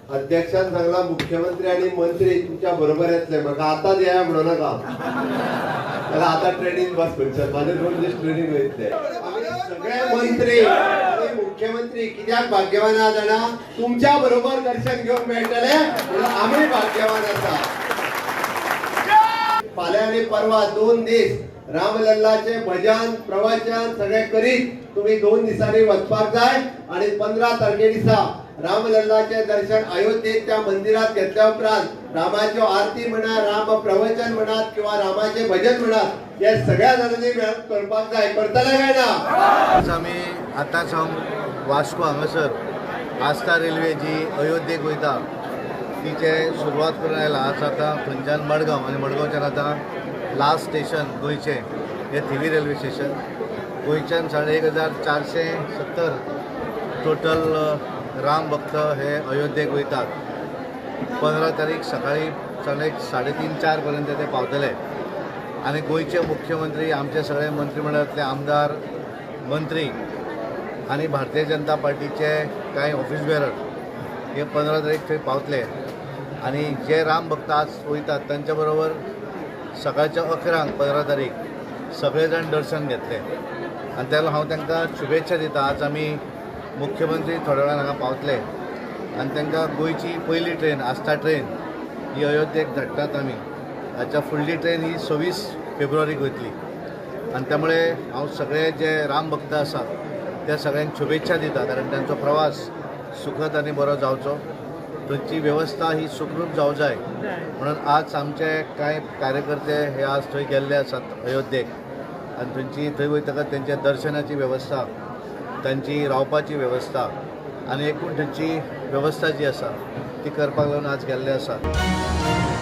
अध्यक्षान सांगला, मुख्यमंत्री आणि मंत्री तुमच्या बरोबर येतले. म्हाका आतांच येया म्हणू नाका. जाल्यार आतां ट्रेनीन बस खंयच्यान, माझे 2 दीस ट्रेनीन वयतले. आमी सगळे मंत्री आणि मुख्यमंत्री कित्याक भाग्यवान आहा जाणा? तुमच्या बरोबर दर्शन घेवंक मेळटले म्हणून आमी भाग्यवान आसा. फाल्यां आनी परवा 2 दीस रामलल्लाचे भजन, प्रवचन सगळे करीत तुम्ही 2 दिसांनी वचपाक जाय. आणि 15 तारखे दिसा रामलल्लाचे दर्शन अयोध्येत त्या मंदिरात घेतल्या उपरांत रामाच्यो आरती म्हणा, राम प्रवचन म्हणात किंवा रामाचे भजन म्हणात, हे सगळ्या जाणांनी मेळून करपाक जाय. करतले काय ना? आज आमी आतां सावन वास्को हांगासर आस्था रेल्वे जी अयोध्येक वयता तिचे सुरवात करून आयला. आज आतां थंयच्यान मडगांव आनी मडगांवच्यान आतां लास्ट स्टेशन गोंयचें हें थिवी रेल्वे स्टेशन. गोंयच्यान 1470 टोटल राम भक्त हे अयोध्येक वयतात. 15 तारीख सकाळी 3:30, 4 पर्यंत ते पावतले. आनी गोंयचे मुख्यमंत्री, आमचे सगळे मंत्रिमंडळांतले आमदार, मंत्री आनी भारतीय जनता पार्टीचे कांय ऑफिस बेरर हे 15 तारीख थंय पावतले. आनी जे राम भक्त आज वयतात तांच्या बरोबर सकाळच्या 11ंक 15 तारीख सगळे जाण दर्शन घेतले आनी तेका हांव तांकां शुभेच्छा दिता. आज आमी मुख्यमंत्री थोड्या वेळान हांगा पावतले आनी तांकां गोंयची पयली ट्रेन, आस्था ट्रेन ही अयोध्येक धाडटात आमी. हाच्या फुडली ट्रेन ही 26 फेब्रुवारीक वयतली. आनी त्यामुळे हांव सगळे जे राम भक्त आसात त्या सगळ्यांक शुभेच्छा दिता, कारण तांचो प्रवास सुखद आनी बरो जावचो, थंयची वेवस्था ही सुखरूप जावं जाय म्हणून आज आमचे कांय कार्यकर्ते हे आज थंय गेल्ले आसात अयोध्येक. आनी थंयची, थंय वयतकच तेंच्या दर्शनाची वेवस्था, तांची रावपाची वेवस्था आनी एकूण थंयची वेवस्था जी आसा ती करपाक लागून आज गेल्ले आसात.